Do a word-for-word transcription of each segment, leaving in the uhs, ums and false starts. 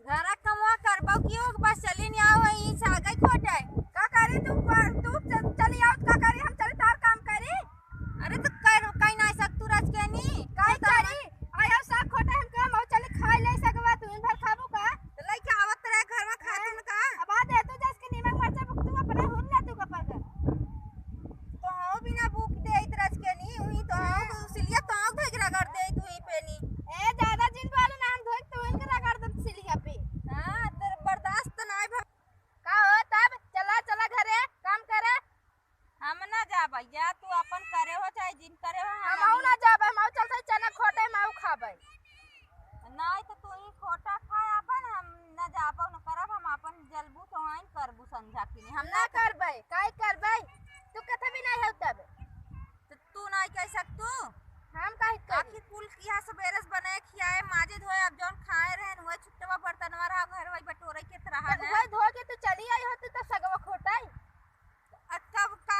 घरा कमवा करबो क्यों? बस चली नहीं आओ, यहीं से आ गई खोटे। का करे तू? पर तू च-, चली आओ, का करे? हम चली तार काम करी? अरे तो कर, कहीं ना सक तू रच के नहीं। कहीं तो करी? आयो साग खोटे हम कहा, मऊ चली खाई ले सगवा, तू इन भर खाबू का? तो लइके आवत रहे घर में खातू न का? अब आ दे तू जस के नीमक मरचा बुक तू अपने हुन ले तू का पकड़। तो हाँ बिना बुक दे इत रच के नहीं, उही तो हाँ, तो सिलिया तो आँख धोई के रगड़ दे तू ही पे नहीं। ए, ज्यादा जिन बोले ना, हम धोई के तू इनके रगड़ दे सिलिया पे। हाँ, तेरे बर्दाश्त तो ना भा- का हो तब? चला, चला घरे, काम करे। हम ना जाबे, जा तू अपन करे हो चाहे जिन करे हो, हम हमहू ना जाबे, हम आऊ चलते चना खोटे, हम आऊ खाबे। नहीं तो तू ही खोटा खाए अपन, हम ना जाबो न करब, हम अपन जलबू तो वहीं करबू संझा के नहीं, हम ना ना करबे, काहे करबे? तू कथे भी नहीं हो तब। तो तू नहीं कह सकतू? हम काहे करी? आखिर कुल किया सबेरे से बनाए खियाए, माजे धोए, अब जौन खाए रहन, वही छुट्टवा बर्तनवा रहा, घर वही बटोरे के त रहा तो ना। वही धो के तू चली आई हो, तू तो सगवा खोटाई। आ तब का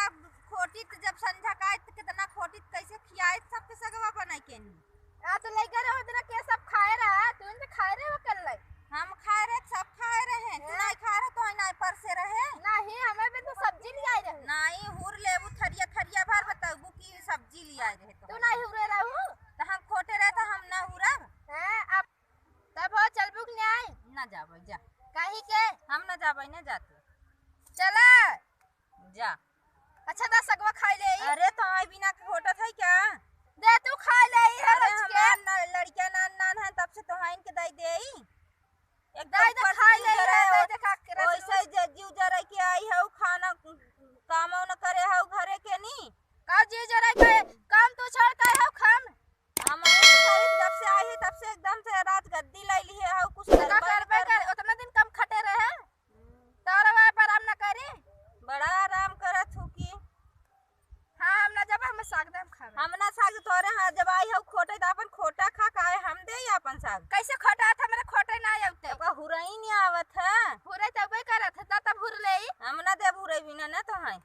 खोटी त जब संझा का आई त कितना खोटी त कैसे खियाई सबके सगवा बनाई के नहीं। आ तो लइका रहो दिन के सब खाए रहा, तू तो खाए रहे हो कल लाई। हम खाए रहे, सब खाए रहे, तू हैं? नहीं खाए रहे तो नहीं परसे रहे। नहीं, हमें भी तो सब्जी ले आए रहे। नहीं, हुर लेबू थरिया थरिया भर बताबू कि सब्जी ले आए रहे तो। तू नहीं हुरे रहू? तो हम खोटे रहे तो हम ना हुरब। हैं, अब तब हो चलबू कि नहीं? ना जाबे, जा। काहे के? हम ना जाबे, ना जाते। चला। जा। अच्छा, दा सगवा खाई ले। अरे, तो आई बिना के घोटत है क्या? दे, तू खाई ले, ई है अरे, रच के। हमार न-, लड़किया नान नान है, तब से तो हाँ इनके दई दे। एकदम दई दे, खाई ले, ई है, दई दे, खा के रस वैसे ही जज्जी उजर है कि आई है, उ खाना काम न करे है, उ घरे के नी। का जी उजर है के काम तू छोड़ के है, खान। हम आई तो सारी जब से आई है, तब से एकदम से रात गद्दी लाई ली है, उ कुछ तो का करबे करबे कर, कर। उतना दिन कम खटे रहे। तोरे बाप आराम ना करी? बड़ा आराम करत हूँ कि। हाँ, हम ना जब हम साग दाम खावे। हम ना साग तोरे, हाँ, जब आई हो खोटे तो अपन खोटा खा, काहे हम दे अपन साग। कैसे खोटा था, मेरे खोटे ना आवते। तो का हुरई नहीं आवत है? हुरई तो वही करत है, दा तब हुर ले। हम ना देब हुरई बिना ना तो है।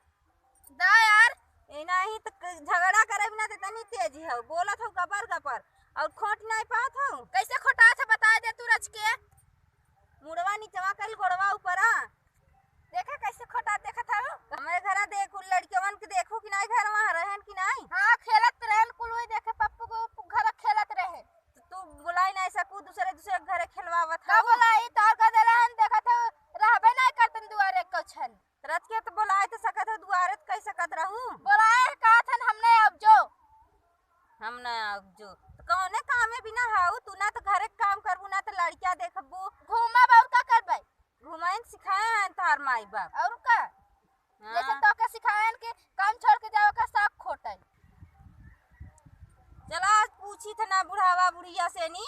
दा यार। ए नहीं तो क-, झगड़ा करे बिना तो इतनी तेज हो, बोलत हो गपर गपर और खोट नहीं पात हो। कैसे खोटा था बता दे तू रच के। मुड़वा नीचवा कल गोड़वा ऊपरा। देखा कैसे खोटा देखत हऊ। हमरे घरा देख, उन लड़कवन के देखू कि नाई, घर वहाँ रहन कि नाई। हाँ, खेलत रहन कुल, वही देखे पप्पू को घर खेलत रहे। तो तू बुलाई नाई सकू, दूसरे दूसरे के घरे खेलवावत का हऊ। बुलाई, तोर का दे रहन, देखत हऊ, रहबे नाई करतन दुआरे कछन। रच के तो बुलाए तो सकत हो, दुआरे तो कह सकत रहू। बुलाए कहत हन हमने अब जो। हम ना जो। तो कौने कामे बिना हाउ, तू ना तो घरे के काम करबू, ना तो लड़किया देखबू। घूमब और का करबै? घुमाइन सिखाए हैं तार माई बाप। और का? हाँ। जैसे तो के सिखाए हैं कि काम छोड़ के जाओ का साग खोटै। चला आज पूछी थे ना बुढ़ावा बुढ़िया से नी।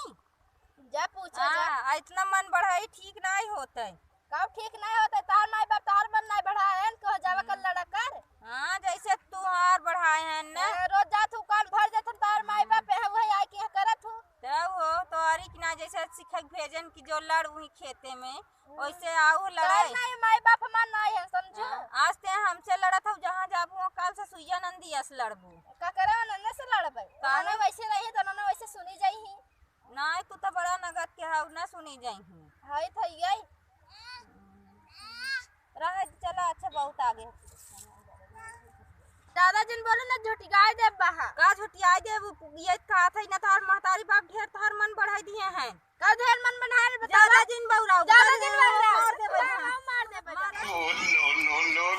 जा पूछा जा। हाँ, आ इतना मन बढ़ाई ठीक नाई होतै। कब ठीक नाई होतै? तार माई बाप तार मन नाई बढ़ाए हैं, कहो जावा कर हम्म। लड़ा कर। हाँ, जैसे तू हार बढ़ाए हैं ना। ए, रोज जात हूँ, कान भर जात हूँ, तार माई बाप है, वही आए के करत हूँ। तब हो, तोहरी की ना जैसे सिखा के भेजन कि जो लड़ वही खेते में, हम्म। वैसे आऊ तार लड़ाई। नाई माई बाप हमार नाई है, समझू? हाँ, आज ते हमसे लड़त हऊ, जहाँ जाबू, वहाँ काल से सुइया नंदी अस लड़बू। का करे, नन्ने से लड़बै? काहे? उन्होंने वैसे रही तो उन्होंने वैसे सुनी जाई ही। नाई, तू तो बड़ा नगद के हऊ, ना सुनी जाई ही। हाय थई गई। रहे दे, चला, अच्छा, बहुत आगे। ज्यादा जिन बोले ना, झुटियाई देब बहा। का झुटियाई देब? ये कहा था ना, तोहर महतारी बाप ढेर तोहर मन बढ़ाई दिए हैं। का ढेर मन बढ़ाए रे, बतावा? ज्यादा जिन बौराऊ, ज्यादा बता जिन दे, बौराऊ। मार देबे, हाँ, हाँ। हाँ, मार देबे। मार। No, no, no, no।